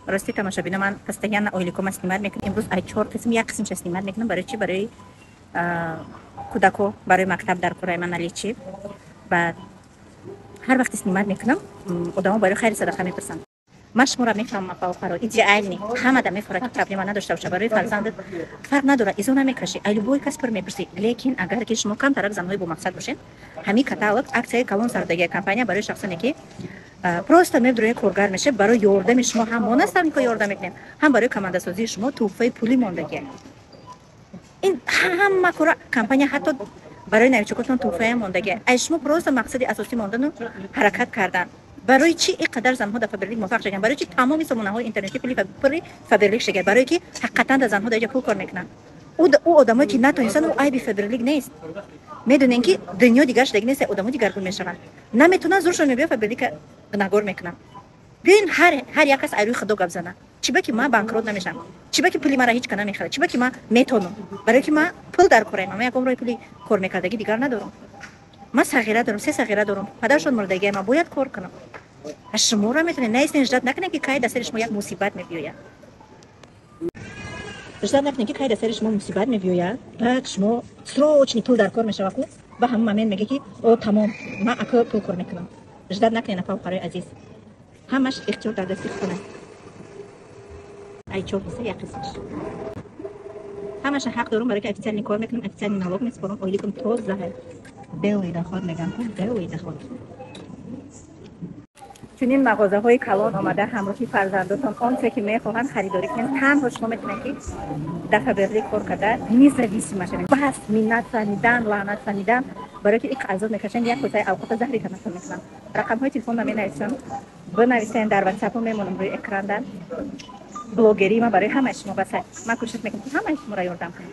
Рости, тамошобино, ман постоянно ойликома снимать мекунам. Имрӯз ай чор қисм як қисмша снимать мекунам. Барои чи? Барои кӯдако, барои мактаб дар кораи ман наличи. Баъд ҳар вақте снимать мекунам, одамо барои хайри садақа мепурсанд. Ман шуморо мефаҳмам, апа, идеальный ҳамада мефорад, ки проблема надошта боша барои фарзандат, фарқ надорад, изо намекашӣ, ай любой кас пур мепурсӣ. Лекин агар ки шумо камтарак занҳои бомақсад бошед, ҳамин каталог, аксияи калон сардагии компания барои шахсоне, ки просто мебдурои коргар меша, барои ёрдами шумо ҳам мо наставник ҳо ёрдам мекунем, ҳам барои командасозии шумо тӯҳфаи пулӣ мондагия. Ин ҳама кора компания ҳатто барои новичок отон тӯҳфаям мондагия. Ай шумо просто мақсади асосӣ мондану ҳаракат кардан. Барои чӣ ин қадар занҳо дар Фаберлик муваффақ шаганд? Барои чи тамоми сомонаҳои интернетӣ пули Фаберлик шаганд? Барое ки ҳақиқатан дар занҳо дар иҷа пул кор мекунанд. Ӯ одамое, ки натонистанд, ӯ айби Фаберлик нест. Медонем, ки дунё дигар шудаги нест, одамо дигаргун мешаванд, наметонанд, зуршон мебиёд, Фаберлика гунаҳгор мекунанд. Биёин, ҳар як кас айрӯи худо гап зана. Чиба ки ман банкрот намешавам? Чиба ки пули мара ҳеҷ ка намехӯрад? Чиба ки ман метонам? Барое ки ман пул дар кораем. Ман ягон роҳи пули кор мекардагӣ дигар надорам. Ман сағира дорам, се сағира дорам, падаршон мурдагия, ман бояд кор кунам. А шуморо метавонед наистен, ждать накунед, ки кай дар сари шумо як мусибат мебиёяд. Ждать накунед, ки кай дар сари шумо мусибат мебиёяд, баъд шумо срочный пул дар кор мешава ку, ба ҳамон момент меге, ки о, тамом, ман ака пул кор мекунам. Ждать накунед, апа, хоҳарои азиз, ҳамаш ихтиёр дар дасти худтон аст. Ай чор ҳисса як қисмаш ҳамаша ҳақ дорум, барои ки официальный кор мекунам, официальный налог месупорам, ойликум тоза, белый доход мегам ку, белый доход. Чунин мағозаҳои калон омада, ҳамроҳи фарзандотон он чизе, ки мехоҳанд, харидорӣ кунед. Танҳо шумо метавонед, ки дар Фаберлик кор карда, независимо шавед. Бас миннат фаҳмидан, лаънат фаҳмидан, барои ки иқ азоб мекашанд, як косаи авқота заҳри танатон мекунанд. Рақамҳои телефонро менависам, бинависем, дар Ватсапо мемонам рӯи экранда. Блогерии ман барои ҳамаи шумо басай. Ман кӯшиш мекунам, ки ҳамаи шуморо ёрдам кунам.